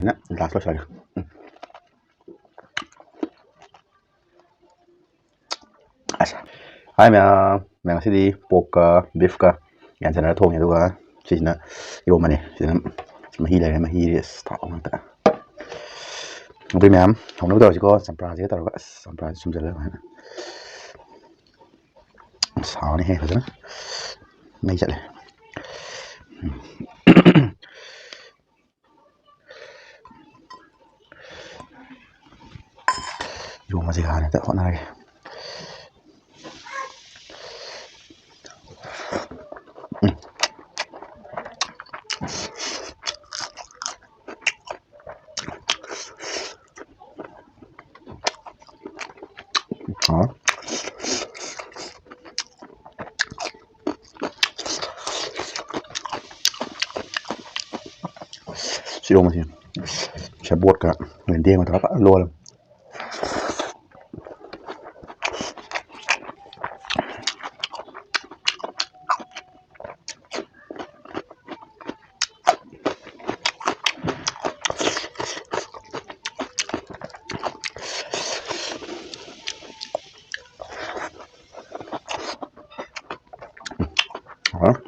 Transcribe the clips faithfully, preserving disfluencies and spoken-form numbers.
ꯑꯩꯅ ꯂꯥꯁ ꯂꯣꯏꯁꯤꯜꯂꯒꯦ꯫ ꯎꯝ꯫ ꯑꯁ꯫ ꯍꯥꯏ ꯃꯌꯥꯝ, ꯃꯌꯥꯝ ꯉꯁꯤꯗꯤ ꯄꯣꯛꯀ ꯕꯤꯐꯀ ꯌꯥꯟꯁꯤꯟꯅꯔ ꯊꯣꯡꯉꯦ, ꯑꯗꯨꯒ ꯁꯤꯁꯤꯅ ꯏꯔꯣꯝꯕꯅꯦ꯫ ꯁꯤꯗꯅ ꯃꯍꯤ ꯂꯩꯔꯦ, ꯃꯍꯤꯁꯦ ꯑꯁ ꯊꯥꯎ ꯉꯥꯛꯇ꯫ ꯑꯗꯨꯏ ꯃꯌꯥꯝ ꯍꯧꯅꯕ ꯇꯧꯔꯁꯤꯀꯣ, ꯆꯝꯄ꯭ꯔꯥꯁꯤꯒ ꯇꯧꯔꯒ꯫ ꯑꯁ, ꯆꯝꯄ꯭ꯔꯥꯁꯤ ꯁꯨꯝꯖꯜꯂꯒ ꯁꯨꯃꯥꯏꯅ꯫ ꯑꯁ, ꯍꯥꯎꯔꯅꯤꯍꯦ ꯐꯖꯅ꯫ ꯃꯩ ꯆꯠꯂꯦ꯫ ꯎꯝ꯫ ꯏꯔꯣꯝꯕꯁꯦ ꯍꯥꯟꯅ ꯍꯦꯛꯇ ꯍꯣꯠꯅꯔꯒꯦ꯫ ꯎꯝ꯫ ꯍꯥꯎꯔꯦ꯫ ꯁꯤ ꯏꯔꯣꯝꯕꯁꯤ ꯁꯦꯕꯣꯠꯀ ꯌꯦꯟꯗꯦꯝꯒ ꯇꯧꯔꯒ ꯐꯖꯅ ꯂꯣꯜꯂꯦ꯫ ꯍꯥꯎꯔꯦ꯫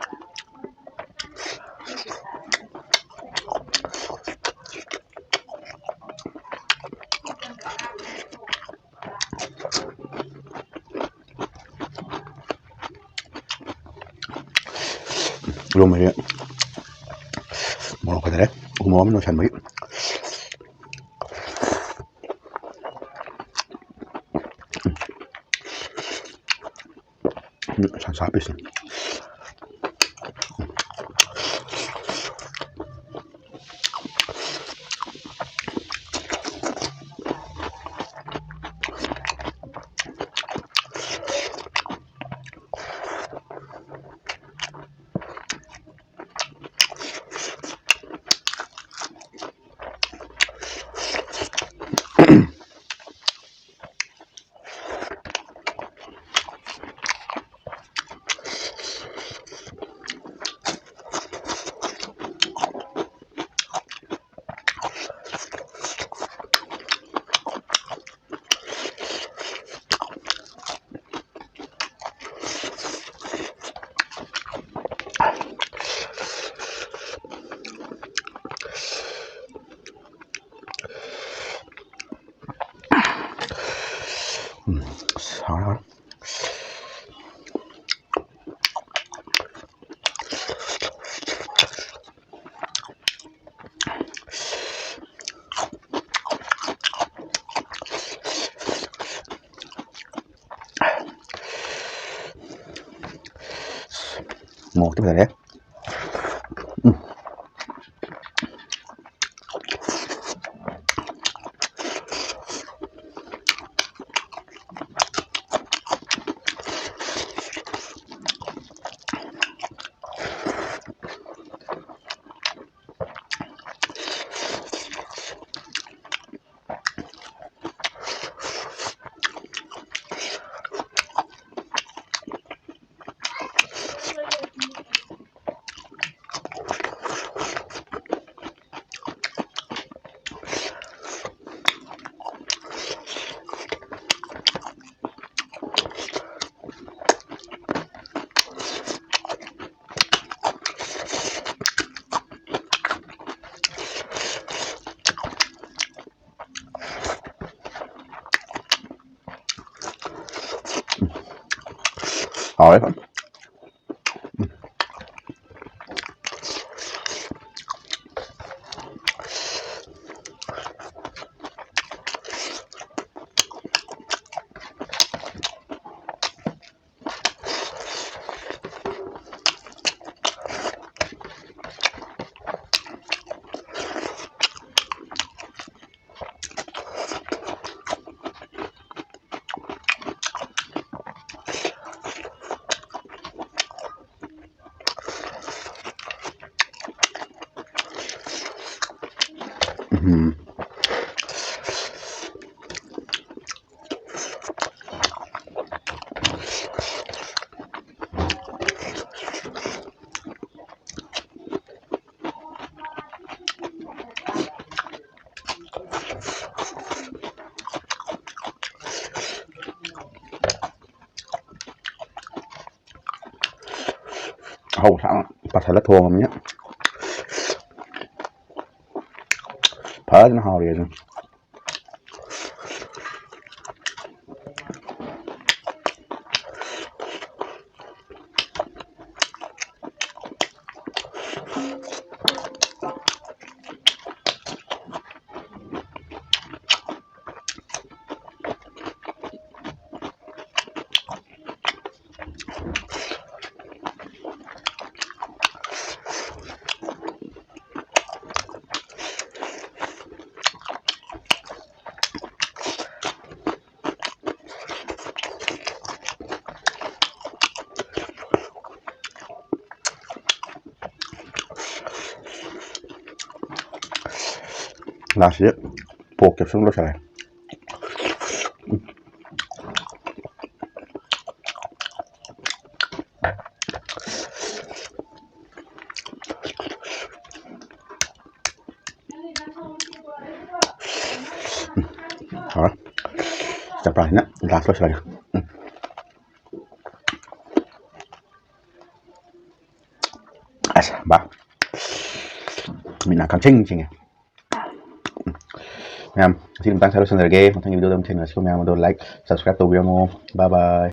ꯏꯔꯣꯝꯕꯁꯦ ꯃꯣꯔꯣꯛ ꯐꯖꯔꯦ꯫ ꯎ ꯃꯣꯔꯣꯛ ꯑꯃ ꯅꯣꯏꯁꯟꯕꯒꯤ꯫ ꯁꯟꯁꯥ ꯄꯤꯁꯅꯤ꯫ ꯎꯝ, ꯑꯁ, ꯍꯥꯎꯔꯦ, ꯍꯥꯎꯔꯦ꯫ ꯃꯣꯔꯣꯛꯇꯤ ꯐꯖꯔꯦ꯫ ꯎꯝ꯫ ꯍꯥꯎꯔꯦ ꯐꯖꯅ꯫ ꯎꯝ꯫ ꯑꯍꯥꯎꯕ ꯁꯥ ꯉꯥ ꯄꯥꯁꯜꯂ ꯊꯣꯡꯉꯕꯅꯤꯅ ꯐꯖꯅ ꯍꯥꯎꯔꯦ ꯑꯗꯨꯝ꯫ ꯂꯥꯁꯁꯤꯗ ꯄꯣꯛ ꯀꯦꯞꯁꯨꯜ ꯂꯣꯏꯁꯜꯂꯦ꯫ ꯍꯥꯎꯔꯦ꯫ ꯆꯝꯄ꯭ꯔꯥꯁꯤꯅ ꯂꯥꯁ ꯂꯣꯏꯁꯤꯜꯂꯒꯦ꯫ ꯎꯝ꯫ ꯑꯁ ꯕꯥ, ꯃꯤꯠ ꯅꯥ ꯈꯪꯁꯤꯡ ꯁꯤꯡꯉꯦ꯫ ꯃꯌꯥꯝ ꯉꯁꯤꯒꯤ ꯃꯇꯥꯡꯁꯤꯗ ꯂꯣꯏꯁꯤꯟꯖꯔꯒꯦ꯫ ꯃꯊꯪꯒꯤ ꯚꯤꯗꯤꯑꯣꯗ ꯑꯃꯨꯛ ꯊꯦꯡꯅꯔꯁꯤꯀꯣ꯫ ꯃꯌꯥꯝ ꯑꯗꯣ ꯂꯥꯏꯛ ꯁꯕꯁꯀ꯭ꯔꯥꯏꯕ ꯇꯧꯕꯤꯔꯝꯃꯣ꯫ ꯕꯥꯏ ꯕꯥꯏ꯫